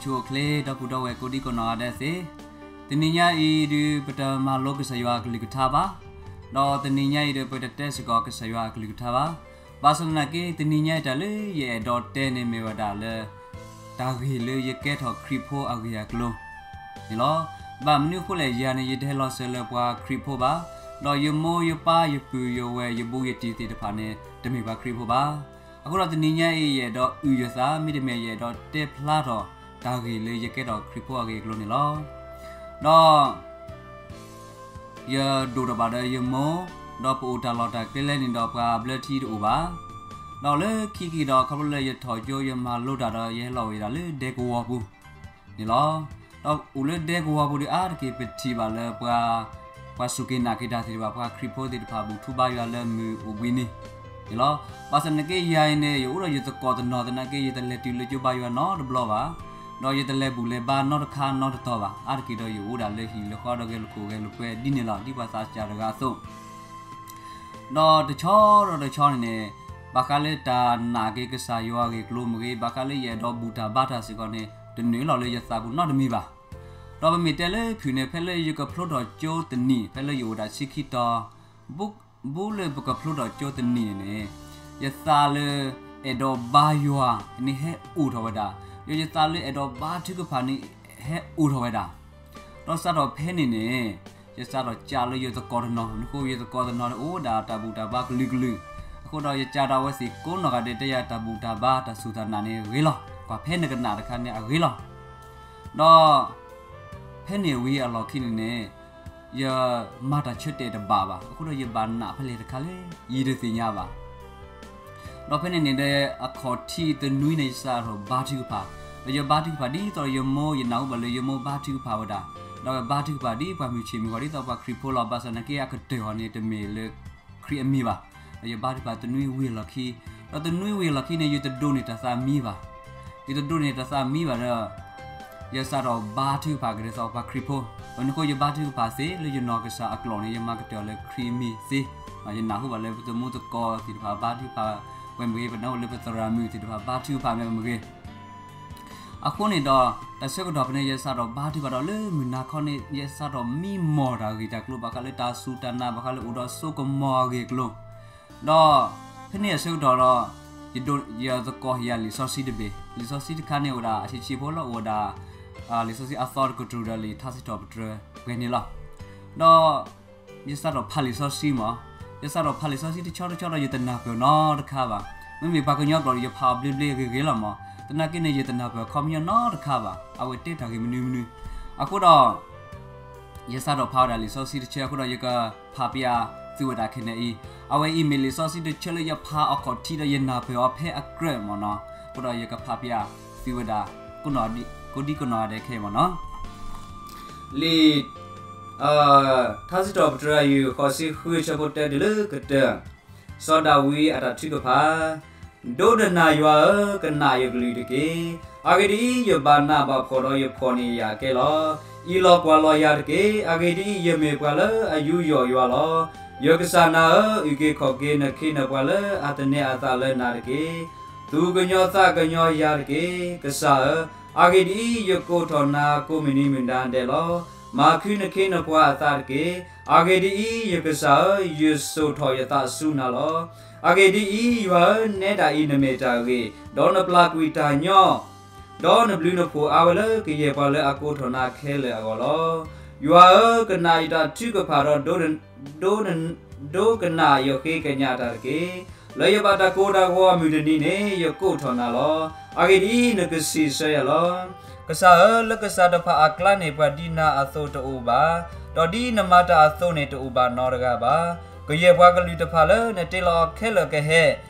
အိၣ်ချ့ ဒီပုၢ်ဒီဝဲၢ်ကိးဒံကိးနီၢ်ဂၤဒဲးသ့ၣ်, တနံၤညါအံၤဒုး ပတမၤလိကစၢ်ယွၤအကလုၢ်ကထါဘၣ်, ဒီးတနံၤညါအံၤဒီး ပတတဲစ့ၢ်ကီးကစၢ်ယွၤအကလုၢ်ကထါဘၣ်. ဘၣ်ဆၣ်သနာ်က့ တနံၤညါအံၤတၢ်လၢယအဲၣ်ဒိးတဲန့ၣ်မ့ၢ်ဝဲဒၣ်လၢ တၢ်ဂ့ၢ်လၢယကဲထီၣ်ခရံာ်ဖိအဂ့ၢ်အကျိၤန့ၣ်လီၤ. ဘၣ်မနုၤအဃိလဲၣ်, ယၤန့ၣ် ယတဟဲလီၤစၢၤလၢပှၤခရံာ်ဖိဘၣ်, ဒီးယမိၢ်ယပၢ်ယပုၢ်ယဝဲၢ်ယဘူးယတံၢ်သ့ၣ်တဖၣ်န့ၣ် တမ့ၢ်ပှၤခရံာ်ဖိဘၣ်. အဃိဒီးတနံၤညါအံၤ ယအဲၣ်ဒိးအုၣ်ယသး မ့တမ့ၢ် ယအဲၣ်ဒိးတဲဖျါထီၣ်တၢ်ဂ့ၢ်လၢယကဲထီၣ်ခရံာ်ဖိအဂ့ၢ်အကျိၤန့ၣ်လီၤ. ဒီး ယဒိၣ်ထီၣ်ဘၣ်ဒီးယမိၢ်, ဒီးပအိၣ်တၢ်လီၢ်တၢ်ကျဲလဲၣ်န့ၣ်ဒီးပှၤဘျၢထံတအိၣ်ဘၣ်. ဒီးလၢခံက့ၤဒီး ခီဖျိလၢယထီၣ်ကၠိယမၤလိတၢ်ဒီး ယဟဲလီၤဝဲဒၣ်လၢဒဲကဝီၤပူၤန့ၣ်လီၤ. ဒီးအိၣ်လၢဒဲကဝီၤပူၤဒီး အါတက့ၢ်ပထံၣ်ဘၣ်လၢပှၤ ပှၤစူၢ်က့ၤနာ်က့ၤတၢ်သ့ၣ်တဖၣ် ပှၤခရံာ်ဖိသ့ၣ်တဖၣ် ဘူၣ်ထူဘါယွၤလၢမုၢ်အိၣ်ဘှံးနံၤန့ၣ်လီၤ. ဘၣ်ဆၣ်သနာ်က့ယၤအံၤန့ၣ် ယအိၣ်ဒီးယသကိးတနီၤသနာ်က့ ယတလဲၤတုၤလၢကၠိဘါယွၤနီတဘျီဘၣ်. ဒီးယတလဲၤဘူၣ်လဲၤဘါနီတခါနီတတီၤဘၣ်. အါတက့ၢ်ဒီးယအိၣ်ဒၣ်လၢဟံၣ်လၢဃီဒီးဂဲၤလိာ်ခိၣ်ဂဲၤလိာ်ကွဲဒ်န့ၣ်လီၤ. ဒ်ပှၤသးစၢ်တဂၤအသိး ဒီးတဆီဒီးတဆီန့ၣ်န့ၣ် ဘၣ်ဃးလၢတၢ်နာ်က့ၤကစၢ်ယွၤအဂ့ၢ်အကျိၤမ့ၢ်ဂ့ၤ, ဘၣ်ဃးလၢယအဲၣ်ဒိးဘူၣ်တၢ်ဘါတၢ်စ့ၢ်ကီးန့ၣ် တနုာ်လီၤလၢယသးပူၤနီတမံၤဘၣ်. ဒီးပမ့ၢ်တဲလၢဖုၣ်န့ၣ် ဖဲလၢယကဖျိထီၣ်ကၠိတနံၣ်, ဖဲလၢယအိၣ်ဒၣ်ဆံခံတီၤ ဘူးလၢပကဖျိထီၣ်ကၠိတနံၣ်န့ၣ်န့ၣ် ယသးလၢအဲၣ်ဒိးဘါယွၤန့ၣ်ဟဲအိၣ်ထီၣ်ဝဲဒၣ်, ဒီးယသးလၢအဲၣ်ဒိးဘါထုကဖၣ်န့ၣ်ဟဲအိၣ်ထီၣ်ဝဲဒၣ်. ဒီးစးထီၣ်ဖဲန့ၣ်န့ၣ် ယစးထီၣ်ကးလၢယသကိးတနီၤ, အဃိယသကိးတနီၤန့ၣ် အိၣ်ဝဲဒၣ်တၢ်ဘူၣ်တၢ်ဘါကလုာ်ကလုာ်, အဃိဒီးယကးဒီးအဝဲသ့ၣ်ကိးနီၢ်ဂၤဒဲး တဲယၤတၢ်ဘူၣ်တၢ်ဘါတၢ်စူၢ်တၢ်နာ်န့ၣ်ဂ့ၤလီၤ, ကွၢ်ဖဲနကနၣ်တခါန့ၣ်အဂ့ၤလီၤ. ဒီး ဖဲန့ၣ်ဝံၤအလီၢ်ခံန့ၣ်န့ၣ် ယမၤတၢ်ဆၢတဲာ်တဘၣ်ဘၣ်, အဃိဒီးယဘၣ်နာ်ဖဲလဲၣ်တခါလဲၣ် ယတသ့ၣ်ညါဘၣ်. ဒီးဖဲန့ၣ်န့ၣ်ဒီး အခီၣ်ထံးတနွံန့ၣ် ယစးထီၣ်ဘါထုကဖၣ်, ဒီးယဘါထုကဖၣ်ဒ်သိးဒီးယမိၢ်, ယနၢ်ဟူဘၣ်လၢယမိၢ်ဘါထုကဖၣ်ဝဲဒၣ်, ဒီးဝဲဘါထုကဖၣ်ဒ်ပှၤမုၢ်ဆ့ၣ်မုၢ်ဂီၤ ဒ်သိးပှၤခရံာ်ဖိလီၤ. ဘၣ်ဆၣ်သနာ်က့အကတၢၢ်အီၤန့ၣ် တမ့ၢ်လၢခရံာ်အမံၤဘၣ်. ဒီးယဘါထုကဖၣ်တနွံဝံၤအလီၢ်ခံ, ဒီးတနွံဝံၤအလီၢ်ခံန့ၣ် ယတဒိးန့ၢ်တၢ်သးမံဘၣ်. ယတဒိးန့ၢ်တၢ်သးမံဘၣ်ဒီး ယစးထီၣ်ဘါထုကဖၣ်ကဒီးသိးပှၤခရံာ်ဖိ, ဒီးနဃိယဘါထုကဖၣ်သ့လၢယနီၢ်ကစၢ်အကျိာ်န့ၣ် ယမၤကတၢၢ်လၢခရံာ်အမံၤသ့, ယနၢ်ဟူဘၣ်လၢပသမူသကိးသ့ၣ်တဖၣ်ဘါထုကဖၣ်ဝဲမ့ၢ်ဂ့ၤ, ပနၢ်ဟူလၢပသရၣ်မုၣ်သ့ၣ်တဖၣ်ဘါထုကဖၣ်မ့ၢ်မ့ၢ်ဂ့ၤ အဃိန့ၣ်ဒီး တၢ်ဆၢကတီၢ်ဖဲန့ၣ် ယစးထီၣ်ဘါထုကဖၣ်ဒီးလၢမုၢ်နၤခီန့ၣ် ယစးထီၣ်မံမီၢ်တၢ်ဂ့ၢ်တၢ်ကျိၤ ဘၣ်ဃးလၢတၢ်စူၢ်တၢ်နာ် ဘၣ်ဃးလၢအိၣ်ဒီးစိကမီၤအဂ့ၢ်အကျိၤ, ဒီးဖဲန့ၣ်အဆၢကတီၢ်ဒီး ယသကိးဟ့ၣ်ယၤလံာ်စီဆှံတဘ့ၣ်, လံာ်စီဆှံတခါန့ၣ်အိၣ်ဒၣ်အဆံးဆံးဖိလီၤ, အိၣ်ဝဲဒၣ် လံာ်စီဆှံအသီတကတြူၢ်ဒီးလံာ်ထါစံးထီၣ်ပတြၢၤပှဲၤန့ၣ်လီၤ. ဒီး ယစးထီၣ်ဖးလံာ်စီဆှံမး, ယစးထီၣ်ဖးလံာ်စီဆှံတဆီတဆီဒီး ယတနၢ်ပၢၢ်နီတခါဘၣ်. မ့မ့ၢ်ပှၤကညီကျိာ်ဒီး ယဖးအီၤဘျ့ဘျ့ဂ့ၤဂ့ၤလီၤမး, သနာ်က့န့ၣ် ယတနၢ်ပၢၢ်အခီပညီနီတခါဘၣ်, အဝဲတဲတၢ်ဂ့ၢ်မနုၤမနုၤ. အဃိဒီး ယစးထီၣ်ဖးဝဲဒၣ်လံာ်စီဆှံတဆၢအဃိဒီး ယကဖးပျၢ်သုဝဲဒၣ်ခဲန့ၣ်အံၤ, အဝဲအံၤမ့ၢ်လံာ်စီဆှံတဆၢလၢယဖးအခီၣ်ထံးဒီး ယနၢ်ပၢၢ်အီၤဖဲအကြၢးမ့ၢ်နီၤ, အဃိဒီးယကဖးပျၢ်သုဝဲဒၣ် ကိးဒံကိးနီၢ်ဂၤဒဲးခဲအံၤမ့ၢ်နီၤ. လံာ် ထါစံးထီၣ်ပတြၢၤ အယူၢ်ဃိးဆံဃု ဆၢဖိတၢတုၤလၢကတၢၢ်, စီၤဒၤဝံးအတၢ်ထုကဖၣ်. ဒိကနၣ်ယွၤဧၢ, ကနၣ်ယကလုၢ်တက့ၢ်. အဂ့ၢ်ဒ်အံၤ, ယဘၣ်နးဘၣ်ဖှီၣ်ဒီးယဖှီၣ်န့ၢ်ယၤအကဲလီၤ. အံးလီၤကွၢ်လီၤယၤတက့ၢ်. အဂ့ၢ်ဒ်အံၤ, ယမ့ၢ်ပှၤလၢအယူးယီၣ်ယွၤလီၤ. ယကစၢ်နၤဧၢ, အုၣ်က့ၤခီၣ်က့ၤနခ့နပှၤလၢအသန့ၤအသးလၢနၤတက့ၢ်. သူၣ်ကညီၤသးကညီၤယၤတက့ၢ်, ကစၢ်ဧၢ. အဂ့ၢ်ဒ်အံၤ, ယကိးထီၣ်နၤကိးမုၢ်နံၤမုၢ်နၤဒဲးလီၤ. မၤခုနခ့နပှၤအသးတက့ၢ်. အဂ့ၢ်ဒ်အံၤ, ယကစၢ်ဧၢ, ယစိာ်ထီၣ်ယသးဆူနၤလီၤ. အဂ့ၢ်ဒ်အံၤ, ယွၤဧၢ, နဲဒၣ်အံၤနမ့ၢ်တၢ်ဂ့ၤ, ဒီးနပျၢ်ကွံာ်တၢ်ညီ, ဒီးနဘျုးနဖှိၣ်အါဝဲလၢကယဲၢ်ပှၤလၢအကိးထီၣ်နၤခဲလၢာ်အဂီၢ်လီၤ. ယွၤဧၢ, ကနၣ်ယတၢ်ထုကဖၣ်ဒီး ဒိကနၣ်ယဃ့ကညးတၢ်တက့ၢ်. လၢယဘၣ်တၢ်ကိၢ်တၢ်ဂီၤအမုၢ်တနံၤန့ၣ် ယကိးထီၣ်နၤလီၤ. အဂ့ၢ်ဒ်အံၤ, နကစံးဆၢယၤလီၤ. ကစၢ်ဧၢ, လၢကစၢ်တဖၣ်အကျါန့ၣ် ပှၤဒ်နၤအသိးတအိၣ်ဘၣ်, ဒီးဒ်နမၤတၢ်အသိးန့ၣ်တအိၣ်ဘၣ်နီတဂၤဘၣ်. ကယဲၢ်ပှၤကလုာ်တဖၣ်လၢနတ့လီၤအီၤခဲလၢာ်ကဟဲ,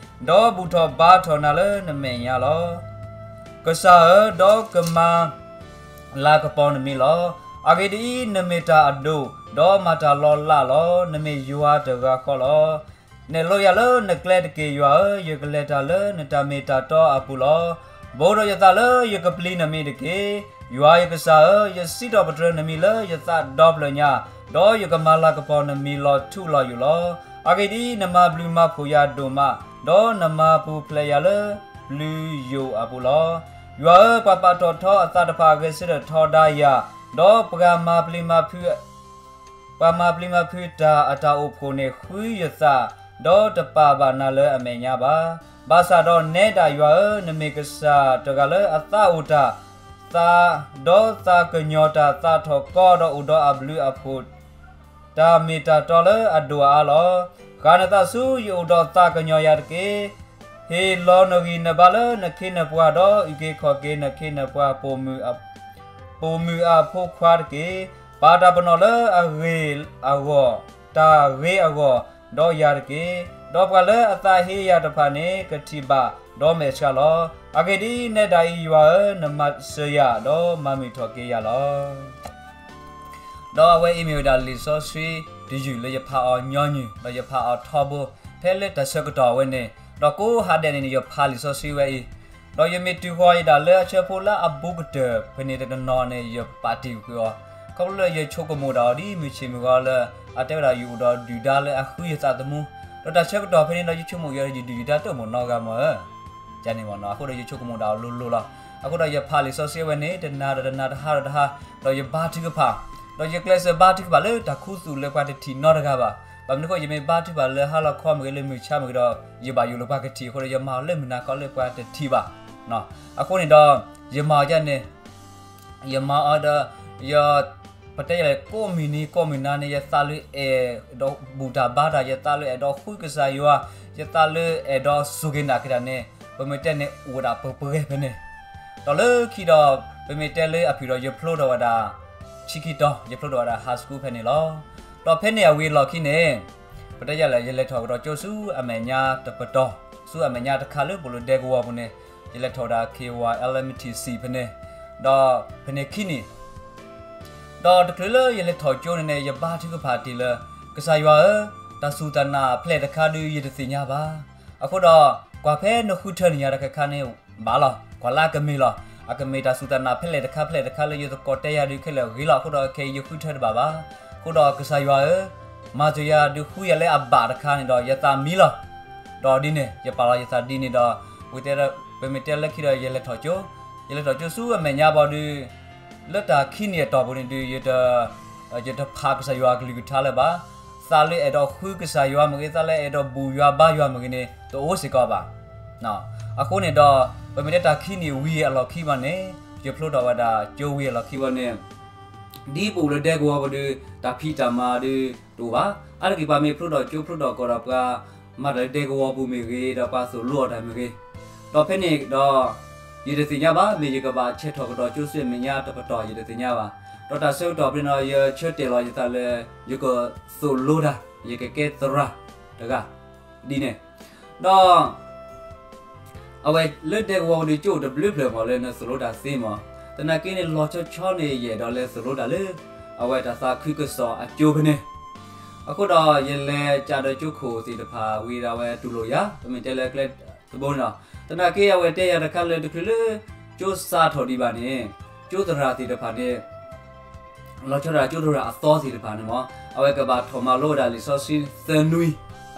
ဒီးဘူၣ်ထီၣ်ဘါထီၣ်နၤလၢနမဲာ်ညါလီၤ. ကစၢ်ဧၢ, ဒီးကမၤ လၤကပီၤနမံၤလီၤ. အဂ့ၢ်ဒ်အံၤ, နမ့ၢ်တၢ်အဒိၣ်, ဒီးမၤတၢ်လီၤလးလီၤ. နမ့ၢ်ယွၤတဂၤဃီလီၤ. နဲၣ်လိယၤလၢနကျဲတက့ၢ်, ယွၤဧၢ, ယကလဲၤတၢ်လၢနတၢ်မ့ၢ်တၢ်တီအပူၤလီၤ. ဘိးဒီးယသးလၢယကပျံၤနမံၤတက့ၢ်. ယွၤယကစၢ်ဧၢ, ယစံးထီၣ်ပတြၢၤနမံၤလၢယသးဒီဖျၢၣ်ညါ, ဒီးယကမၤလၤကပီၤနမံၤလီၤထူလီၤယိာ်လီၤ. အဂ့ၢ်ဒ်အံၤ, နမၤဘျုးမၤဖှိၣ်ယၤဒိၣ်မး, ဒီးနမၤပူၤဖျဲးယၤလၢပျုၤယိာ်အပူၤလီၤ. ယွၤဧၢ, ပှၤပာ်ထီၣ်ထီအသးတဖၣ်အဂဲၤဆၢထၢၣ်ထီဒါယၤ, ဒီးပှၤမၤပျံၤမၤဖုး ပှၤမၤပျံၤမၤဖုးတၢ်အတၢ်အိၣ်ဖှိၣ်န့ၣ် ဃုယသး, ဒီးတပာ်ဘၣ်နၤလၢအမဲာ်ညါဘၣ်. ဘၣ်ဆၣ်ဒီးနဲဒၣ်ယွၤဧၢ, နမ့ၢ်ကစၢ်တဂၤလၢအသးအိၣ်တၢ်, သး, ဒီးသးကညီၤတၢ်, သးထီၣ်ကီဒီးအိၣ်ဒီးအဘျုးအဖှိၣ် တၢ်မ့ၢ်တၢ်တီလၢအဒိၣ်အအါလီၤ. ဃၣ်နသးဆူယအိၣ်ဒီးသးကညီၤယၤတက့ၢ်. ဟ့ၣ်လီၤနဂံၢ်နဘါလၢနခ့နပှၤ, ဒီးအုၣ်က့ၤခီၣ်က့ၤနခ့နပှၤ ပိာ်မုၣ်အဖိခွါတက့ၢ်. ပာ်တၢ်ပနီၣ်လၢအဂ့ၤအဂီၢ်, တၢ်ဂ့ၤအဂီၢ်, ဒီးယၤတက့ၢ်. ဒီးပှၤလၢအသးဟ့ယၤတဖၣ်န့ၣ် ကထံၣ်ဘၣ်ဒီးမဲာ်ဆှးလီၤ. အဂ့ၢ်ဒ်အံၤ, နဲဒၣ်အံၤယွၤဧၢ, နမၤစၢၤယၤ, ဒီးမၤမုာ်ထီၣ်က့ၤယၤလီၤ. ဒီးအဝဲအံၤမ့ၢ်ဝဲဒၣ်လံာ်စီဆှံတယုၢ်လၢယဖးအီၤညီနုၢ်, ဒီးယဖးအီၤထီဘိ, ဖဲလၢတၢ်ဆၢကတီၢ်အဝဲန့ၣ်, ဒီးကိးဟါဒဲးန့ၣ် ယဖးလံာ်စီဆှံဝဲအံၤ, ဒီးယမ့ၢ်တုၤဃီၤယဒၣ်လၢအဆၢဖိလၢအဘူးကတၢၢ်ဖဲန့ၣ်တနီၤန့ၣ် ယပာ်တ့ၢ်ကွံာ်အီၤ, ခီဖျိလၢယဆိကမိၣ်ဒၣ်အီၤဒ်မုၢ်ဆ့ၣ်မုၢ်ဂီၤလၢ အတဲဝဲဒၣ်ယအိၣ်ဒီးဒုၣ်ဒါလၢအဃုယသးသမူ, ဒီးတၢ်ဆၢကတီၢ်ဖဲန့ၣ်ဒီး ယဆိကမိၣ်ယဒုၣ်ဒါတအိၣ်မ့ၢ်နီတဂၤမ့ၢ်ဧါ န့ၣ်မ့ၢ်နီၤ, အဃိဒီးယဆိကမိၣ်ဒၣ်အီၤလိၤလိၤလီၤ. အဃိဒီးယဖးလံာ်စီဆှံဝဲန့ၣ် တနၤဒီးတနၤ တဟါဒီးတဟါ, ဒီးယဘါထုကဖၣ်, ဒီးယကျဲးစၢးဘါထုကဖၣ်လၢတၢ်ခူသူၣ်လၢပှၤတထံၣ်နီတဂၤဘၣ်. ဘၣ်မနုၤအဃိ ယမ့ၢ်ဘါထုကဖၣ်လၢဟါလီၤခီမ့ၢ်ဂ့ၤ လၢမုၢ်ဆါမ့ၢ်ဂ့ၤဒီး ယဘၣ်ယိၣ်လၢပှၤကထံၣ်အဃိဒီး ယမၤအီၤလၢမုၢ်နၤခီလၢပှၤတထံၣ်ဘၣ်. အဃိန့ၣ်ဒီး ယမၤအီၤဒ်န့ၣ် ယမၤအီၤဒီး ယ ပတဲယၤလဲၣ် ကိးမုၢ်နံၤကိးမုၢ်နၤန့ၣ် ယသးလၢအဲၣ်ဒီးဘူၣ်တၢ်ဘါတၢ်, ယသးလၢအဲၣ်ဒိးဃုကစၢ်ယွၤ, ယသးလၢအဲၣ်ဒိးစူၢ်က့ၤနာ်က့ၤတၢ်န့ၣ် ပမ့ၢ်တဲန့ၣ် အိၣ်ဝဲဒၣ်ပှဲၤပှဲၤဖဲန့ၣ်. ဒီးလၢခံဒီး ပမ့ၢ်တဲလၢအဖုၣ်ဒီး ယဖျိထီၣ်ဝဲဒၣ် ဆံခံတီၤ, ယဖျိထီၣ်ဝဲဒၣ် high school ဖဲန့ၣ်လီၤ. ဒီးဖဲန့ၣ်အဝံၤအလီၢ်ခံန့ၣ် ပတဲယၤလဲၣ် ယလဲၤထီၣ်ကဒီးကၠိဆူအမဲာ်ညါတပတီၢ်, ဆူအမဲာ်ညါတခါလၢပအိၣ်လၢဒဲကဝီၤပူၤန့ၣ် ယလဲၤထီၣ်ဝဲဒၣ် K Y L M T C ဖဲန့ၣ်, ဒီးဖဲန့ၣ်ခံနံၣ် ဒီးတချုးလၢယလဲၤထီၣ်ကၠိန့ၣ်န့ၣ် ယဘါထုကဖၣ်တ့ၢ်လၢ ကစၢ်ယွၤဧၢ, တၢ်စူၢ်တၢ်နာ်ဖဲလဲၣ်တခါဒုးယတသ့ၣ်ညါဘၣ်. အဃိဒီး ကွၢ်ဖဲနဃုထၢန့ၢ်ယၤတခါခါန့ၣ် ဘၣ်လီၤ, ကွၢ်လၢအကမ့ၢ်လီၤ. အကမ့ၢ်တၢ်စူၢ်တၢ်နာ်ဖဲလဲၣ်တခါဖဲလဲၣ်တခါလၢယသကိးတဲယၤဒုးခဲလၢာ်ဂ့ၤလီၤ. အဃိဒီးခဲအံၤယဃုထၢတဘၣ်ဘၣ်. အဃိဒီးကစၢ်ယွၤဧၢ, မၤစၢၤယၤဒုးဃုယၤလၢအဘၣ်တခါန့ၣ်ဒီး ယသးမံလီၤ. ဒီးဒ်န့ၣ် ယပာ်လီၤယသးဒ်န့ၣ်ဒီး ပမ့ၢ်တဲလၢခံဒီးယလဲၤထီၣ်ကၠိ, ယလဲၤထီၣ်ကၠိဆူအမဲာ်ညါဘၣ်ဒီး လၢတၢ်ခံနံၣ်အတီၢ်ပူၤန့ၣ်ဒုး ယတဖးကစၢ်ယွၤအကလုၢ်ကထါလၢၤဘၣ်. သးလၢအဲၣ်ဒိးဃုကစၢ်ယွၤမ့ၢ်ဂ့ၤ, သးလၢအဲၣ်ဒိးဘူၣ်ယွၤဘါယွၤမ့ၢ်ဂ့ၤန့ၣ် တအိၣ်စ့ၢ်ကီးဘၣ်. အဃိန့ၣ်ဒီး ပမ့ၢ်တဲတၢ်ခံနံၣ်ဝံၤအလီၢ်ခံဘၣ်န့ၣ်, ယဖျိထီၣ်ဝဲဒၣ်ကၠိဝံၤအလီၢ်ခံဘၣ်န့ၣ်, ဒ်ပအိၣ်လၢဒဲကဝီၤပူၤဒီး တၢ်ဖံးတၢ်မၤဒီးတအိၣ်ဘၣ်. အါတက့ၢ်ပှၤမ့ၢ်ဖျိထီၣ်ကၠိဖျိထီၣ်ကီၢ်ဒီး ပှၤမၤတၢ်လၢဒဲကဝီၤပူၤမ့ၢ်ဂ့ၤ ဒီးပှၤသိၣ်လိအီၤတၢ်မ့ၢ်ဂ့ၤ, ဒီးဖဲန့ၣ်ဒီး ယတသ့ၣ်ညါဘၣ် မ့ၢ်ယကဘၣ်ဆဲးထီၣ်ကဒီးကၠိဆူမဲာ်ညါတပတီၢ် ယတသ့ၣ်ညါဘၣ်. ဒီးတၢ်ဆၢကတီၢ်ဖဲန့ၣ်ဒီး ယဆၢတဲာ်လီၤယသးလၢ ယကသိၣ်လိတၢ်, ယကကဲသရၣ်တဂၤ ဒ်န့ၣ်, ဒီး အဝဲလၢဒဲကဝီၤပူၤဒီး ကၠိအိၣ်တဘျုးဖျၢၣ်မးလၢနသိၣ်လိတၢ်သ့မး, သနာ်က့န့ၣ် လီၤဆီဆီန့ၣ် ယအဲၣ်ဒိးလဲၤသိၣ်လိတၢ်လၢ အဝဲတၢ်သးခုကစီၣ်အကၠိဖဲန့ၣ်. အဃိဒီးယလဲၤကးဒီးကၠိခိၣ်သ့ၣ်တဖၣ်ဝံၤဒီး အဝဲတူၢ်လိာ်ယၤ, ပမ့ၢ်တဲလၢကျဲတဘိန့ၣ်လီၤ. သနာ်က့အဝဲတဲယၤတခါလၢ တချုးလၢ ကၠိစးထီၣ်ဒံးဘၣ်န့ၣ် ကၠိသရၣ်သ့ၣ်တဖၣ်န့ၣ် လီၤဆီဒၣ်တၢ်ကၠိသရၣ်အသီသ့ၣ်တဖၣ်န့ၣ်မး အဝဲကဘၣ်ထီၣ်မၤလိဝဲဒၣ်လံာ်စီဆှံသၢနွံ,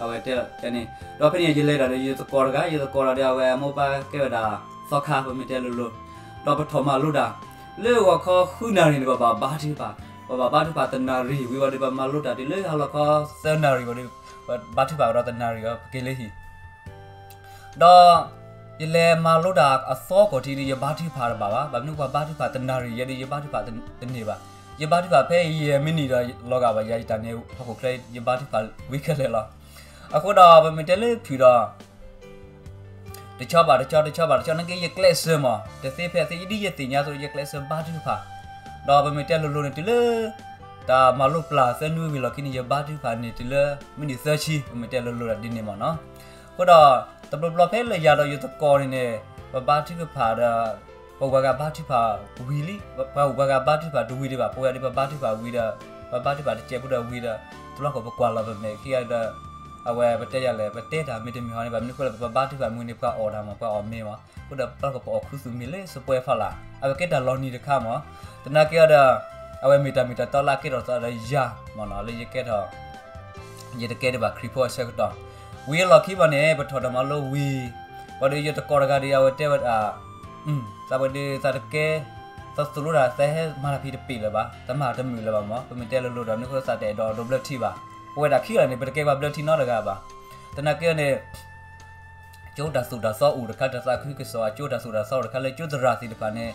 အဝဲတဲန့ၣ်. ဒီးဖဲန့ၣ်ယလဲၤဒၣ်ဒီးယသကိးတဂၤ, ယသကိးတဂၤဒီး အဝဲအမိၢ်ပၢ်ကဲဝဲဒၣ်သီခါ, ပမ့ၢ်တဲလိၤလိၤ, ဒီးပထီၣ်မၤလိတၢ် လၢဂီၤခီဃုနၣ်ရံၣ်န့ၣ် ပဘၣ်ဘါထုကဖၣ်, ပဘၣ်ဘါထုကဖၣ်တနၣ်ရံၣ်ဝံၤဘၣ်ဒီး ပမၤလိတၢ်တုၤလၢဟါလီၤခီသၢနၣ်ရံၣ်ဘၣ်ဒီး ပဘါထုကဖၣ်ကဒီးတနၣ်ရံၣ်အံၤ ပက့ၤလၢဟံၣ် ဒီးယလဲၤမၤလိတၢ်အသီကိးထံးဒီး ယဘါထုကဖၣ်တဘၣ်ဘၣ်. ဘၣ်မနုၤပှၤဘါထုကဖၣ်တနၣ်ရံၣ်ယဲဒီး ယဘါထုကဖၣ်တန့ၢ်ဘၣ်. ယဘါထုကဖၣ်ဖဲယဲၢ်မံးနံးဒီးလီၤဂာ်ဘၣ်ယၤ, ယတၢ်န့ၣ်ဟီၣ်ခိၣ်ချၢ ယဘါထုကဖၣ်ဝံၤခဲလၢာ်လီၤ. အဃိဒီးပမ့ၢ်တဲလၢဖုၣ်ဒီး တဆီဘၣ်တဆီ တဆီဘၣ်တဆီန့ၣ်က့ ယကျဲးစၢးမး တသ့ဖဲသ့ ဒ်ယသ့ၣ်ညါအသိး ယကျဲးစၢးဘါထုကဖၣ်. ဒီးပမ့ၢ်တဲလိၤလိၤန့ၣ် တုၤလၢ တၢ်မၤလိပျၢ်သၢနွံဝံၤလီၢ်ခံန့ၣ် ယဘါထုကဖၣ်န့ၣ် တုၤလၢမံးနံးသၢဆံ ပမ့ၢ်တဲလိၤလိၤဒ်န့ၣ်မးနီၤ. အဃိဒီး တဘျီဘျီဖဲလၢယၤဒီးယသကိးန့ၣ်န့ၣ် ပဘါထုကဖၣ်ဒီး ပဝဲဂၤဘါထုကဖၣ်ဝံၤလံ, ပှၤဂၤဘါထုကဖၣ်တဝံၤဒံးဘၣ်, ပဝဲဒၣ်ပဘါထုကဖၣ်ဝံၤဒီး ပဘါထုကဖၣ်တစဲးဖိဒီးဝံၤဒီး တဘျီဃီပကွၢ်လီၤပမဲာ်ခံဂၤဒီး အဝဲပတဲယၤလဲၣ် ပတဲတၢ်မ့ၢ်တမ့ၢ်ဟီန့ၣ် ဘၣ်မနုၤအဃိလဲၣ် ပဘါထုကဖၣ်မုၢ်န့ၣ် ပှၤအီၣ်တၢ်မး ပှၤအီၣ်မ့ၤမး, အဃိဒီးတဘျီဃီပအီၣ်ခူသူၣ်မ့ၤလၢစပွဲဖီလာ် အဝဲကဲတၢ်လီၤနံၤတခါမး. သနာ်က့အီၤဒီး အဝဲမ့ၢ်တၢ်မ့ၢ်တၢ်တီလၢအကဲထီၣ်သးဒီးယၤမးနီၤ လၢယကဲထီၣ် ယတကဲဒံးဘၣ်ခရံာ်ဖိအဆၢကတီၢ်. ဝံၤအလီၢ်ခံဘၣ်န့ၣ် ပထီၣ်တၢ်မၤလိဝံၤ ဘၣ်ဒီးယတကိးတဂၤဒီး အဝဲတဲဝဲဒၣ် သးပှဲၤဒုးသးတကဲ, သးသိၣ်လိတၢ်သးဟဲမၤတၢ်ဖံးတပ့ၤလၢၤဘၣ်, တမၤတမုာ်လၢၤဘၣ်မး, ပမ့ၢ်တဲလိၤလိၤဒီး နခိၣ်သးတအဲၣ်ဒိးဒိးဘျၢထံဘၣ်. ပဝဲဒၣ်ခံဂၤန့ၣ် ပတကဲပှၤဘျၢထံနီတဂၤဘၣ်. သနာ်က့န့ၣ် ကၠိတၢ်သိၣ်တၢ်သီအိၣ်တခါ တၢ်သးခုကစီၣ်အကၠိတၢ်သိၣ်တၢ်သီအိၣ်တခါလၢကၠိသရၣ်သ့ၣ်တဖၣ်န့ၣ်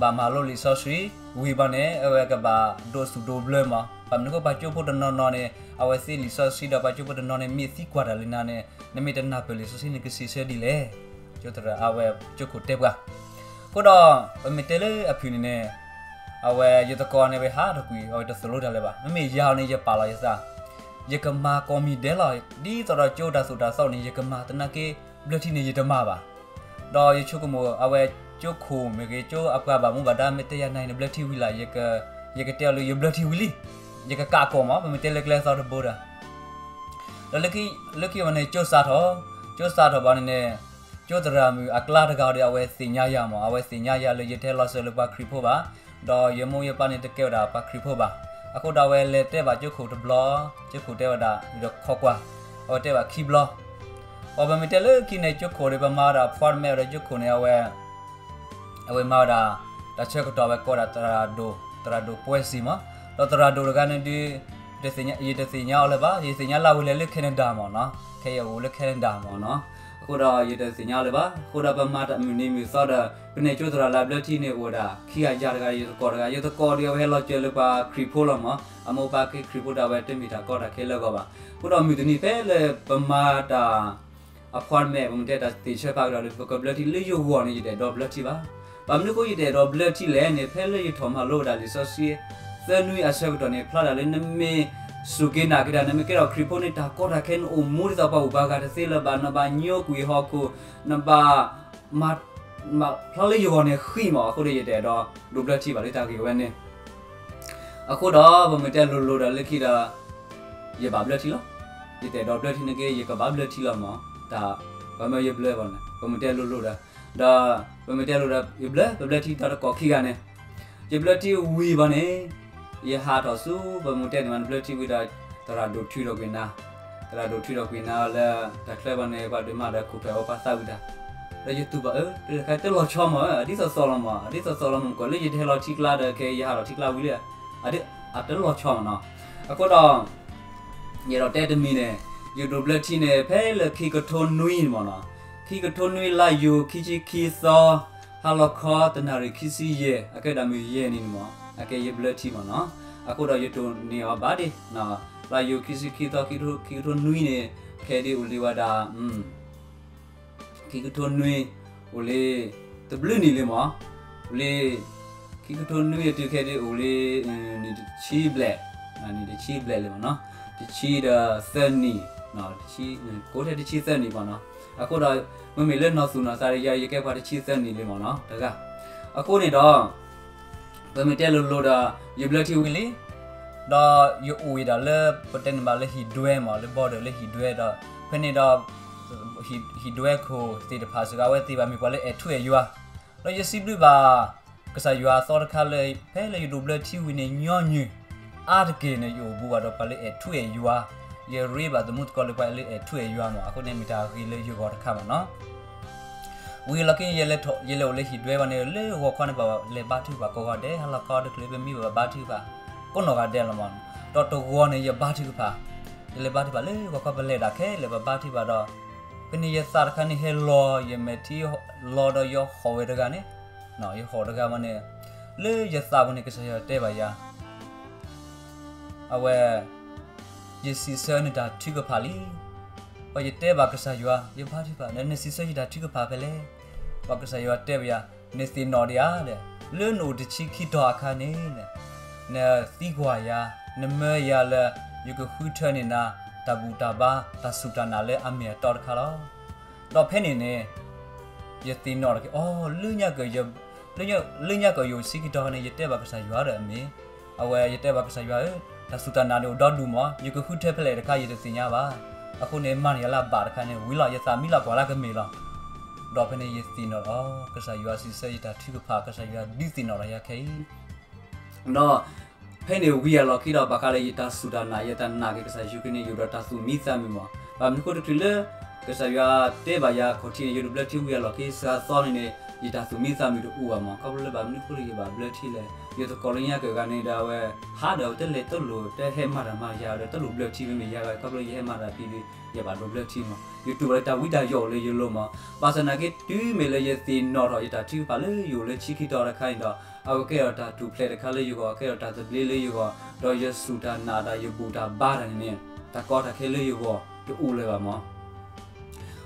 ဘၣ်မၤလိလံာ်စီဆှံဝံၤဘၣ်န့ၣ် အဝဲကဘၣ်ဒိးစူၣ်ဒိးဘျၢမး. ဘၣ်မနုၤအဃိ ပှၤကၠိဖိတနီၤနီၤန့ၣ် အဝဲသ့လံာ်စီဆှံဒီး ပှၤကၠိဖိတနီၤန့ၣ် မ့ၢ်သံကွၢ်တၢ်လၢနၤန့ၣ် နမ့ၢ်တနၢ်ပၢၢ်လံာ်စီဆှံန့ၣ် ကစံးဆၢဒ်လဲၣ်. ကၠိသရၣ် အဝဲကၠိခိၣ်တဲပှၤ. အဃိဒီး ပမ့ၢ်တဲလၢအဖုၣ်န့ၣ်န့ၣ် အဝဲယသကိးန့ၣ် ဝဲဟးထီၣ်ကွံာ် အဝဲတသိၣ်လိတၢ်လၢၤဘၣ်. မ့မ့ၢ်ယၤအီၤန့ၣ် ယပာ်လီၤယသး ယကမၤကိးမံၤဒဲးလီၤ. ဒ်သိးဒီးကၠိတၢ်သိၣ်တၢ်သီန့ၣ် ယကမၤ, သနာ်က့ ဘျၢထံန့ၣ်ယတမၤဘၣ်. ဒီးယဆိကမိၣ် အဝဲကၠိခိၣ်မ့ၢ်ဂ့ၤ ကၠိအပှၤဘၣ်မူဘၣ်ဒါ မ့ၢ်တဲယၤနၤအံၤ နဘျၢထံဝံၤလံ, ယကတဲအီၤလၢ ယဘျၢထံဝံၤလံ, ယကကးကိးမး, ပမ့ၢ်တဲလၢကျဲသီတဘိဒီး ဒီးလၢခံဝဲန့ၣ် ကၠိစးထီၣ်, ကၠိစးထီၣ်ဘၣ်န့ၣ်န့ၣ် ကၠိသရၣ်မုၣ်အကျါတဂၤဒီး အဝဲသ့ၣ်ညါယၤမး, အဝဲသ့ၣ်ညါယၤလၢယတဟဲလီၤစၢၤလၢပှၤခရံာ်ဖိဘၣ်, ဒီးယမိၢ်ယပၢ်န့ၣ်တကဲဝဲဒၣ်ပှၤခရံာ်ဖိဘၣ်. အဃိဒီးအဝဲလဲၤတဲဘၣ်ကၠိခိၣ်တဘျီ, ကၠိခိၣ်တဲဝဲဒၣ် ဒီးခိးကွၢ်, အဝဲတဲဘၣ်ခံဘျီ. ပမ့ၢ်တဲလၢခံန့ၣ် ကၠိခိၣ်ဒီး ပမၤဝဲဒၣ် appointment ဒီးကၠိခိၣ်န့ၣ် အဝဲ အဝဲမၤဝဲဒၣ် တၢ်ဆၢကတီၢ်ဝဲကိးဒၣ်သရၣ်ဒိၣ်, သရၣ်ဒိၣ်ပွဲစံမး, ဒီးသရၣ်ဒိၣ်တဂၤန့ၣ်ဒုး ယတသ့ၣ်ညါအီၤလၢၤဘၣ်, ယသ့ၣ်ညါလၢအဝဲလဲၤလၢ Canada မးနီၤ, ခဲအံၤအိၣ်လၢ Canada မးနီၤ. အဃိဒီးယတသ့ၣ်ညါအီၤလၢၤဘၣ်. အဃိဒီး ပမၤတၢ်မုၢ်နံၤမုၢ်သီဒီး ပနဲၣ်ကၠိသရၣ်လၢအဘျၢထံန့ၣ် အိၣ်ဝဲဒၣ်ခံဂၤယၤတဂၤ ယသကိးတဂၤ, ယသကိးဒီး အဝဲဟဲလီၤစၢၤလၢပှၤခရံာ်ဖိလီၤမး, အမိၢ်ပၢ်က့ၤခရံာ်ဖိဒီး အဝဲတမ့ၢ်တၢ်ကီတၢ်ခဲလၢအဂီၢ်ဘၣ်. အဃိဒီးမုၢ်တနံၤဖဲလၢ ပမၤတၢ် appointment ပမ့ၢ်တဲတၢ်သ့ၣ်ဆၢဖးကဒီးဒီး ပကဘျၢထံလၢယဂီၢ်န့ၣ် ယတအဲၣ်ဒိးဘျၢထံဘၣ်. ဘၣ်မနုၤအဃိ ယတအဲၣ်ဒိးဘျၢထံလဲၣ်န့ၣ် ဖဲလၢယထီၣ်မၤလိဝဲဒၣ်လံာ်စီဆှံ သၢနွံအဆၢကတီၢ်န့ၣ် ဖျါဒၣ်လၢနမ့ၢ်စူၢ်က့ၤနာ်က့ၤတၢ် နမ့ၢ်ကဲထီၣ်ခရံာ်ဖိန့ၣ် တၢ်ကီတၢ်ခဲန့ၣ်အိၣ်မူဒ်သိးပှၤအိၣ်ဘၣ်ဂၤတသ့လၢၤဘၣ်, နဘၣ်ညိကွံာ်ဟီၣ်ခိၣ်, နဘၣ် ဖျါလၢယဂီၢ်န့ၣ်ဃံမး, အဃိဒီးယတအဲၣ်ဒိးဒိးဘျၢထံဘၣ်လၢတၢ်ဂ့ၢ်ဝဲန့ၣ်. အဃိဒီး ပမ့ၢ်တဲလိၤလိၤဒီးလၢခံဒီး ယဘၣ်ဘျၢထံလီၤ. ယတအဲၣ်ဒိးဘျၢထံန့ၣ်က့ ယကဘၣ်ဘျၢထံလီၤမး, တၢ်ပမ့ၢ်ယဘျၢဘၣ်န့ၣ် ပမ့ၢ်တဲလိၤလိၤဒီး, ဒီးပမ့ၢ်တဲလိၤဒီး ယဘျၢ ပဘျၢထံတၢ်တကိးခံဂၤန့ၣ်, ယဘျၢထံဝံၤဘၣ်န့ၣ် ယဟးထီၣ်ဆူ ပမ့ၢ်တဲန့ၣ်မး နဘျၢထံဝံၤဒီး သရၣ်ဒိၣ်ထုးထီၣ်ကွံာ်နၤ, သရၣ်ဒိၣ်ထုးထီၣ်ကွံာ်နၤလၢ တၢ်ချၢဘၣ်န့ၣ် ပှၤဒုးမၤဒီးခိၣ်ဖျၢၣ်ဝဲပှၤသးဝံၣ်တၢ်, ဒီးယတူၢ်ဘၣ်အၢ တၢ်တလီၤဆီမး, အဒ်သိးသိးလီၤမး, အဒ်သိးသိးလီၤမး ကွၢ်လၢယတဟဲလီၤထံကျါဒီး ခဲအံၤယဟးလီၤထံကျါဝံၤလံ, အတလီၤဆီမးနီၤ. အဃိဒီး ယအဲၣ်ဒိးတဲတမံၤန့ၣ် ယဒိးဘျၢထံန့ၣ် ဖဲလၢခံကထိနွံန့ၣ်မးနီၤ, ခံကထိနွံ လါယူၤ ခံဆံခံသီ ဟါလီၤခီ တနၣ်ရံၣ်ခံဆံယဲၢ် အကဲဒၣ်မုၢ်ယဲၢ်နံၤန့ၣ်မး အကဲယဘျၢထံမးနီၤ. အဃိဒီးယတိၢ်န့ၢ်အီၤဘၣ်ဒ့ၣ်, လါယူၤ ခံဆံခံသီ ခံကထိနွံန့ၣ် ခဲဒုးအိၣ်လံဝဲဒၣ် ခံကထိနွံ အိၣ်လံ တဘျုးနံၣ်လံမး, အိၣ်လံ ခံကထိနွံအတုၤခဲဒုးအိၣ်လံ နံၣ်တဆံဘျဲၣ်, နံၣ်တဆံဘျဲၣ်လံမးနီၤ, တဆံဒီးသၢနံၣ်, ကိးထဲတဆံသၢနံၣ်မးနီၤ. အဃိဒီး မ့မ့ၢ်လၢနီၢ်သူၣ်နီၢ်သးဒီးယၤ ယကဲပှၤတဆံသၢနံၣ်လံမးနီၤ တဂၤ. အဃိန့ၣ်ဒီး ပမ့ၢ်တဲလိၤလိၤဒီး ယဘျၢထံဝံၤလံ, ဒီးယအိၣ်ဝဲဒၣ်လၢ ပတဲန့ၣ်ဘၣ်လၢဟံၣ်ဒွဲမး လၢ border လၢဟံၣ်ဒွဲဒီး ဖဲန့ၣ်ဒီး ဟံၣ်ဒွဲခိၣ်သ့ၣ်တဖၣ်စ့ၢ်ကီး အဝဲသ့ၣ်ဘၣ်မ့ၢ်ပှၤလၢအဲၣ်ထူအဲၣ်ယွၤ, ဒီးယစံးဘျုးဘၣ် ကစၢ်ယွၤအသီတခါလၢ ဖဲလၢယဒိးဘျၢထံဝံၤန့ၣ် ညီနုၢ်အါတက့ၢ်န့ၣ် ယအိၣ်ဘူးဘၣ်ဒီးပှၤလၢအဲၣ်ထူအဲၣ်ယွၤ, ယရ့ဘၣ်သမူသကိးလၢပှၤလၢအဲၣ်ထူအဲၣ်ယွၤမး. အဃိန့ၣ်မ့ၢ်တၢ်ဂ့ၤလၢယဂီၢ်တခါမးနီၤ. ဝံၤလီၤက့ ယလဲၤအိၣ်လၢဟံၣ်ဒွဲဘၣ်န့ၣ် လၢဂီၤခီန့ၣ် ပလဲၤဘါထုကဖၣ်ကိးဂၤဒဲး, ဟါလီၤခီတချုး ပမံဘၣ်ဘါထုကဖၣ် ကိးနီၢ်ဂၤဒဲးလီၤမး. ဒီးတဂီၤန့ၣ် ယဘါထုကဖၣ်, ယလဲၤဘါထုကဖၣ်လၢဂီၤခီ ပလဲၤဒၣ်ခဲလၢာ် ပဘါထုကဖၣ်ဒီး ဖဲန့ၣ်ယသးတခါန့ၣ်ဟဲလီၤ, ယမဲာ်ထံလီၤဒီးယဟီၣ်ဝဲတဂၤန့ၣ်, ယဟီၣ်တဂၤမးန့ၣ်, လၢယသးပူၤန့ၣ် ကစၢ်ယွၤတဲဘၣ်ယၤ အဝဲ ယစံးဆၢနတၢ်ထုကဖၣ်လံ. ပှၤယတဲဘၣ်ကစၢ်ယွၤ, ယဘါထုကဖၣ်, နစံးဆၢယတၢ်ထုကဖၣ်ဖဲလဲၣ်. ပှၤကစၢ်ယွၤတဲဘၣ်ယၤ, နသ့ၣ်နီၣ်ဒံးဧါ, လၢနအိၣ်တဆံခံတီၤအခါန့ၣ်, နသံကွၢ်ယၤ, နမၢယၤလၢ ယကဃုထၢန့ၢ်နၤ တၢ်ဘူၣ်တၢ်ဘါ တၢ်စူၢ်တၢ်နာ်လၢအမ့ၢ်အတီတခါလီၤ. ဒီးဖဲန့ၣ်န့ၣ် ယသ့ၣ်နီၣ်ထီၣ်က့ၤ, အိ, လၢညါကၢၢ်ယအိၣ်ဆံခံတီၤန့ၣ် ယတဲဘၣ်ကစၢ်ယွၤဒီးအမ့ၢ်, အဝဲယတဲဘၣ်ကစၢ်ယွၤဧၢ, တၢ်စူၢ်တၢ်နာ်န့ၣ်အိၣ်ဒီဒူၣ်မး, ယကဃုထၢဖဲလဲၣ်တခါ ယတသ့ၣ်ညါဘၣ်. အဃိန့ၣ် မၤန့ၢ်ယၤလၢအဘၣ်တခါန့ၣ် ဝံၤလီၤ, ယသးမံလီၤကွၢ်လၢကမ့ၢ်လီၤ. ဒီးဖဲန့ၣ်ယသ့ၣ်နီၣ်ထီၣ်, ကစၢ်ယွၤစံးဆၢယတၢ်ထုကဖၣ်, ကစၢ်ယွၤဒုးသ့ၣ်နီၣ်ထီၣ်ယၤခဲအံၤ ဒီးဖဲန့ၣ်ဝံၤအလီၢ်ခံဒီး ဘၣ်ဃးလၢယတၢ်စူၢ်တၢ်နာ် ယတၢ်နာ်က့ၤကစၢ်ယ့ၣ်ၡူးခရံာ်န့ၣ် ယအိၣ်ဒီးတၢ်သူၣ်မံသးမုာ်မး. ဘၣ်မနုၤအဃိ တချုးလၢ ကစၢ်ယွၤတဲဘၣ်ယၤခီၣ်ထံးန့ၣ် ယဒိးဘျၢထံဝံၤအလီၢ်ခံ စှၤသီန့ၣ်န့ၣ် ယတၢ်သူၣ်မံသးမုာ်တအိၣ်ဘၣ်မး, ခီဖျိလၢဘၣ်မနုၤအဃိလၢယဘၣ်ဘျၢထံလဲၣ်, ယသကိးလၢညါကဂၤန့ၣ်ဒီးအဝဲ ဟးဒီးအဝဲတလဲၤတလိၣ် တဟဲမၤတၢ်မၤယၤဒီး တလိၣ်ဘျၢထံမ့မ့ၢ်ယၤဂၤ ခီဖျိယဟဲမၤတၢ်ဖဲဒီး ယဘၣ်ဒိးဘျၢထံမး, ယတူၢ်ဘၣ်လၢတၢ်ဝံတၢ်ယိးအိၣ်လၢယလိၤမး, ဘၣ်ဆၣ်နာ်က့ တုၤမ့ၢ်လၢယသ့ၣ်နီၣ်ထီၣ်ယတၢ်ထုကဖၣ်လၢယအိၣ်လၢဆံခံတီၤတခါန့ၣ်ဒီး အဝဲကဲထီၣ်တၢ်ထူၣ်ဖျဲးတခါလၢယဂီၢ်, ကဲထီၣ်တၢ်သဘျ့လၢယဂီၢ်, ဒီးယစူၢ်တၢ်နာ်တၢ် ယဘူၣ်တၢ်ဘါတၢ်န့ၣ်န့ၣ် တၢ်ကီတၢ်ခဲလၢယဂီၢ်တအိၣ်လၢၤဘၣ်မး.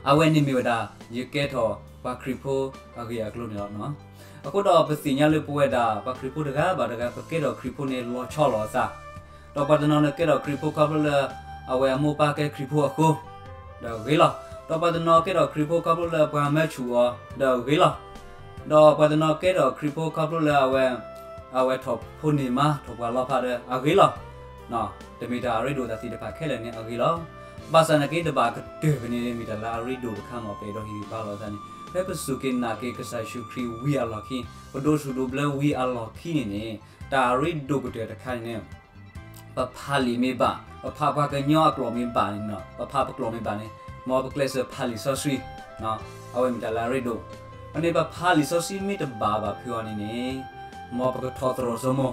အဝဲန့ၣ်မ့ၢ်ဝဲဒၣ် ယကဲထီၣ်ပှၤခရံာ်ဖိအဂ့ၢ်အကျိၤန့ၣ်လီၤ. အဃိဒီးပသ့ၣ်ညါလၢပဝဲဒၣ် ပှၤခရံာ်ဖိတဂၤဘၣ်တဂၤ ပကဲထီၣ်ခရံာ်ဖိန့ၣ် လီၤဆီလိာ်အသး, ဒီးပှၤတနီၤန့ၣ်ကဲထီၣ်ခရံာ်ဖိခီဖျိလၢ အဝဲအမိၢ်ပၢ်ကဲခရံာ်ဖိအဃိ ဒီးဂ့ၤလီၤ. ဒီးပှၤတနီၤကဲထီၣ်ခရံာ်ဖိခီဖျိလၢပှၤမၢဆူၣ်အီၤ ဒီးဂ့ၤလီၤ. ဒီးပှၤတနီၤကဲထီၣ်ခရံာ်ဖိခီဖျိလၢအဝဲ အဝဲထီၣ်ဖိန့ၢ်မါ ထီၣ်ပှၢ်လီၤဖးဒီးအဂ့ၤလီၤ. တမ့ၢ်တၢ်အရ့ဒိၣ်တၢ်သ့ၣ်တဖၣ်ခဲလၢာ်န့ၣ်အဂ့ၤလီၤ. ဘၣ်ဆၣ်နာ်က့တဘၣ်ကတၢၢ်ဖဲန့ၣ် မ့ၢ်တၢ်လၢအရ့ဒိၣ်တခါမး ပအဲၣ်ဒိးဟ့ၣ်ဂံၢ်ဘါလိာ်သးန့ၣ် ဖဲပစူၢ်က့ၤနာ်က့ၤကစၢ်ယ့ၣ်ၡူးခရံာ်ဝံၤအလီၢ်ခံ, ပဒိးဆူၣ်ဒိးဘျၢဝံၤအလီၢ်ခံန့ၣ်န့ၣ် တၢ်အရ့ဒိၣ်ကတၢၢ်တခါန့ၣ်န့ၣ် ပဖးလံာ်မ့ၢ်ဘၣ်, ပဖးပှၤကညီအကျိာ်မ့ၢ်ဘၣ်န့ၣ်, ပဖးပကျိာ်မ့ၢ်ဘၣ်န့ၣ်, မ်ပကျဲးစၢးဖးလံာ်စီဆှံ, အဝဲမ့ၢ်တၢ်လၢအရ့ဒိၣ်. အန့ၣ်ပဖးလံာ်စီဆှံမ့ၢ်တဘၣ်ဘၣ်ဖုးအီၤန့ၣ်န့ၣ်, မ်ပကထီၣ်သရိာ်စိမိၤ,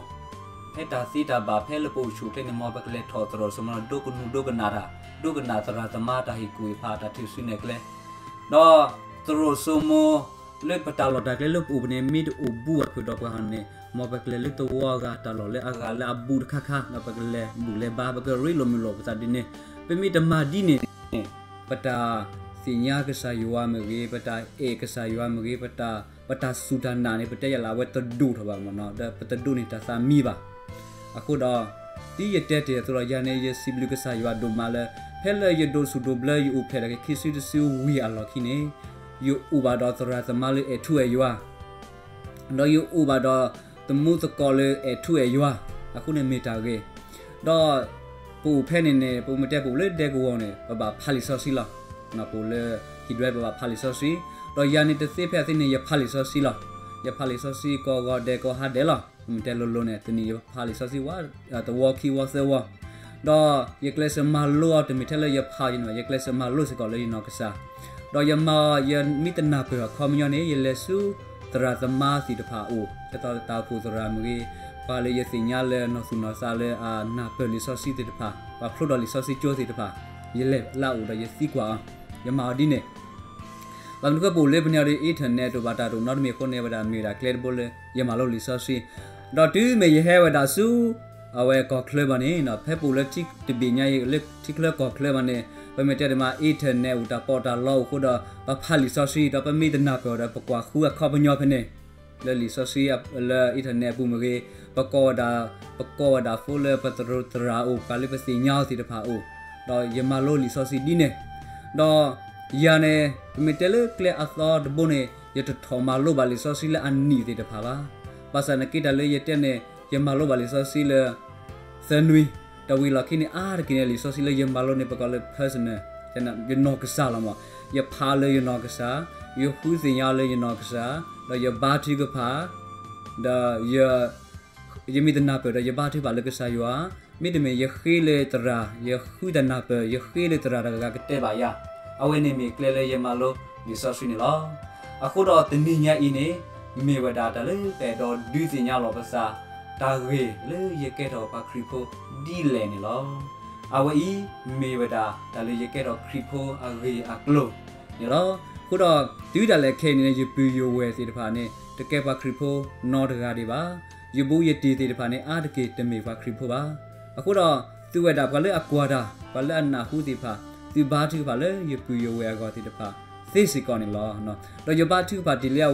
ဖဲတၢ်သ့တၢ်ဘၣ်ဖဲလၢပအိၣ်ဆူၣ်အိၣ်ချ့န့ၣ် မ်ပကလဲၤထီၣ်သရိာ်စိမိၤ ဒိကနူၤဒိကနၣ်တၢ်, ဒိကနၣ်သရၣ်သမါတၢ်ဟ့ၣ်ကူၣ်ဟ့ၣ်ဖးတၢ်ထုးစုနဲၣ်ကျဲ, ဒီးသရိာ်စိမိၤ လၢပတၢ်လီၢ်တၢ်ကျဲလၢပအိၣ်ဖဲန့ၣ် မ့ၢ်တအိၣ်ဘူးဘၣ်ဖုးဒီးပှၤဟီန့ၣ်, မ်ပကလဲၤလၢသဝီအဂၤတၢ်လီၢ်လၢအဂၤလၢအဘူးတခါခါ ဒီးပကလဲၤဘူၣ်လဲၤဘါ ပကရ့လိာ်မုာ်လိာ်ပသးဒ်န့ၣ်, ပမ့ၢ်တမၤဒ်န့ၣ်န့ၣ် ပတၢ်သ့ၣ်ညါကစၢ်ယွၤမ့ၢ်ဂ့ၤ, ပတၢ်အဲၣ်ကစၢ်ယွၤမ့ၢ်ဂ့ၤ, ပတၢ်, ပတၢ်စူၢ်တၢ်နာ်န့ၣ် ပတဲယၤလၢအဝဲတဒိၣ်ထီၣ်ဘၣ်မးနီၤ, ဒီးပတဒိးန့ၢ်တၢ်သးမံဘၣ်. အဃိဒီး ဒ်ယတဲတ့ၢ်အသိးလီၤ, ယၤန့ၣ် ယစံးဘျုးကစၢ်ယွၤဒိၣ်မးလၢ ဖဲလၢယဒိးဆူၣ်ဒိးဘျၢ ယအိၣ်ဖျဲၣ်ထီၣ်က့ၤခံစုတစုဝံၤအလီၢ်ခံန့ၣ်, ယအိၣ်ဘၣ်ဒီးသရၣ်သမါလၢအဲၣ်ထူအဲၣ်ယွၤ ဒီးယအိၣ်ဘၣ်ဒီးသမူသကိးလၢအဲၣ်ထူအဲၣ်ယွၤ, အဃိန့ၣ်မ့ၢ်တၢ်ဂ့ၤ. ဒီးပအိၣ်ဖဲန့ၣ်န့ၣ် ပမ့ၢ်တဲပအိၣ်လၢဒဲကဝီၤန့ၣ် ပဘၣ်ဖးလံာ်စီဆှံလီၤ. ပအိၣ်လၢဟံၣ်ဒွဲ ပဘၣ်ဖးလံာ်စီဆှံ, ဒီးယၤန့ၣ်တသ့ဖဲအသ့န့ၣ် ယဖးလံာ်စီဆှံလီၤ. ယဖးလံာ်စီဆှံကိးဂီၤဒဲးကိးဟါဒဲးလီၤ. မ့ၢ်တဲလိၤလိၤန့ၣ် တနံၣ်ယဖးလံာ်စီဆှံဝဲ သဝီခံဝီသၢဝီ, ဒီးယကျဲးစၢးမၤလိအီၤ တမ့ၢ်ထဲလၢယဖးယနီၤ, ယကျဲးစၢးမၤလိစ့ၢ်ကီးလၢယနီၢ်ကစၢ်, ဒီးယမၤအီၤ ယမ့ၢ်တနၢ်ပၢၢ်အခီပညီန့ၣ် ယလဲၤဆူသရၣ်သမါသ့ၣ်တဖၣ်အအိၣ်, ဒ်သိးတၢ်အိၣ်ဖှိၣ်သရၣ်မ့ၢ်ဂ့ၤ, ပှၤလၢယသ့ၣ်ညါလၢနီၢ်သူၣ်နီၢ်သးလၢအနၢ်ပၢၢ်လံာ်စီဆှံသ့ၣ်တဖၣ်, ပှၤဖျိထီၣ်လံာ်စီဆှံကၠိသ့ၣ်တဖၣ်, ယလဲၤလၢအအိၣ်ဒီးယသံကွၢ်အီၤ, ယမၤအီၤဒ်န့ၣ် ဘၣ်မနုၤဃိပအိၣ်လၢပန့ၢ်အီၤဒီး internet တအိၣ်ဘၣ် တၢ်တအိၣ်နီတမံၤအဃိန့ၣ် ဝဲဒၣ်မ့ၢ်ဝဲဒၣ်ကျဲတဘိလၢယမၤလိလံာ်စီဆှံ, ဒီးတုၤမ့ၢ်ယဟဲဝဲဒၣ်ဆူ အဝဲကီၢ်ချၢဘၣ်န့ၣ် ဖဲပအိၣ်လၢထံတဘ့ၣ်ညါအံၤ လၢထံချၢကီၢ်ချၢဘၣ်န့ၣ် ပမ့ၢ်တဲဒၣ်မး internet အိၣ်တၢ်ပီးတၢ်လီအိၣ်အဃိဒီး ပဖးလံာ်စီဆှံ ဒီးပမ့ၢ်တနၢ်ပၢၢ်အီၤဒီး ပကွၢ်ဃုအခီပညီဖဲန့ၣ် လၢလံာ်စီဆှံလၢ internet အပူၤမ့ၢ်ဂ့ၤ, ပကိးဝဲဒၣ်, ပကိးဝဲဒၣ်ဖိလၢပသရၣ်အအိၣ်, ပှၤလၢပသ့ၣ်ညါအီၤသ့ၣ်တဖၣ်အအိၣ်, ဒီးယမၤလိလံာ်စီဆှံဒ်န့ၣ်, ဒီးယၤန့ၣ် ပမ့ၢ်တဲလၢကျဲအသီတဘိန့ၣ် ယတထီၣ်မၤလိဘၣ်လံာ်စီဆှံလၢအနံၣ်သ့ၣ်တဖၣ်ဘၣ်. ဘၣ်ဆၣ်နာ်က့တၢ်လၢယတဲန့ၣ် ယမၤလိဘၣ်လံာ်စီဆှံလၢ သၢနွံ, တၢ်ဝံၤလီၢ်ခံန့ၣ် အါတက့ၢ်န့ၣ် လံာ်စီဆှံလၢယမၤလိန့ၣ် ပကိးလၢ personal, ယနီၢ်ကစၢ်လီၤမး, ယဖးလၢယနီၢ်ကစၢ်, ယဃုသ့ၣ်ညါလၢယနီၢ်ကစၢ်, ဒီးယဘါထုကဖၣ်, ဒီး ယမ့ၢ်တနၢ်ပၢၢ်ဒီးယဘါထုကဖၣ်လၢကစၢ်ယွၤ, မ့တမ့ၢ်ယဃ့လၢသရၣ်, ယဃုတၢ်နၢ်ပၢၢ်, ယဃ့လၢသရၣ်တဂၤဂၤကတဲဘၣ်ယၤ, အဝဲန့ၣ်မ့ၢ်ကျဲလၢယမၤလိလံာ်စီဆှံန့ၣ်လီၤ. အဃိဒီးတနံၤညါအံၤန့ၣ် မ့ၢ်ဝဲဒၣ်တၢ်လၢပအဲၣ်ဒိးဒုးသ့ၣ်ညါလီၤပသး တၢ်ဂ့ၢ်လၢယကဲထီၣ်ပှၤခရံာ်ဖိဒ်လဲၣ်န့ၣ်လီၤ. အဝဲအံၤမ့ၢ်ဝဲဒၣ်တၢ်လၢယကဲထီၣ်ခရံာ်ဖိအဂ့ၢ်အကျိၤန့ၣ်လီၤ. အဃိဒီးတုၤဒၣ်လဲာ်ခဲအံၤန့ၣ် ယပုၢ်ယဝဲၢ်သ့ၣ်တဖၣ်န့ၣ် တကဲပှၤခရံာ်ဖိနီတဂၤဒံးဘၣ်. ယဘူးယတံၢ်သ့ၣ်တဖၣ်န့ၣ် အါတက့ၢ်တမ့ၢ်ပှၤခရံာ်ဖိဘၣ်. အဃိဒီး သုဝဲဒၣ်ပှၤလၢအကွၢ်တၢ်, ပှၤလၢအနၢ်ဟူသ့ၣ်တဖၣ်, သုဘါထုကဖၣ်လၢယပုၢ်ယဝဲၢ်အဂီၢ်သ့ၣ်တဖၣ်သ့စ့ၢ်ကီးန့ၣ်လီၤ. ဒီးယဘါထုကဖၣ်တ့ၢ်လံ,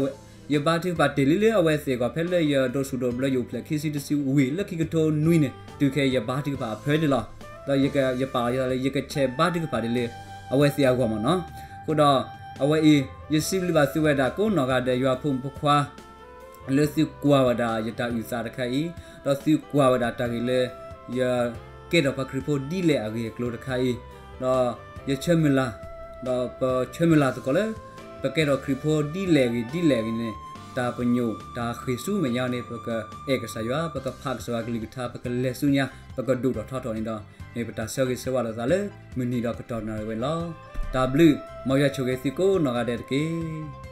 ယဘါထုကဖၣ်တ့ၢ်လံလၢအဝဲသ့ၣ်အဂီၢ် ဖဲလၢယဒိးဆူၣ်ဒိးဘျၢယအိၣ်ဖျဲၣ်ခံစုတစုဝံၤ လၢခံကထိနွံန့ၣ် တုၤခဲအံၤယဘါထုကဖၣ်အဖၢန့ၣ်လီၤ. ဒီးယကပာ်လီၤယသးလၢ ယကဆဲးဘါထုကဖၣ်ဒ်လၢအဝဲသ့ၣ်အဂီၢ်မ့ၢ်နီၤ. အဃိဒီး အဝဲအံၤ ယစံးဘျုးဘၣ်သုဝဲဒၣ်ကိးနီၢ်ဂၤဒဲးယွၤဖိမုၣ်ဖိခွါ လၢသုကွၢ်ဝဲဒၣ်ယတၢ်အုၣ်သးတခါအံၤ, ဒီးသုကွၢ်ဝဲဒၣ်တၢ်ဂ့ၢ်လၢ ယကဲထီၣ်ပှၤခရံာ်ဖိဒ်လဲၣ်အဂ့ၢ်အကျိၤတခါအံၤ, ဒီးယဆၢမုၢ်လၢ်, ဒီးပဆၢမုၢ်လၢ်သကိးလၢ ပကဲထီၣ်ခရံာ်ဖိဒ်လဲၣ်အဂ့ၢ်ဒ်လဲၣ်အဂ့ၢ်န့ၣ် တၢ်ပညိၣ်တၢ်ဃ့ၢ်ဆူမဲာ်ညါန့ၣ် ပကအဲၣ်ကစၢ်ယွၤ, ပကဖးကစၢ်ယွၤကလုၢ်ကထါ, ပကလဲၤဆူညါ, ပကဒိၣ်ထီၣ်ထီထီၣ်န့ၣ်ဒီး မ့ၢ်ပတၢ်ဆၢဂ့ၤဆၢဝါလိာ်သးလၢ မုၢ်နံၤဒီးကတီၢ်နၣ်ရံၣ်ဝဲန့ၣ်လီၤ. တၢ်ဘျုး, မ်ယွၤဆိၣ်ဂ့ၤသုကိးနီၢ်ဂၤဒဲးတက့ၢ်.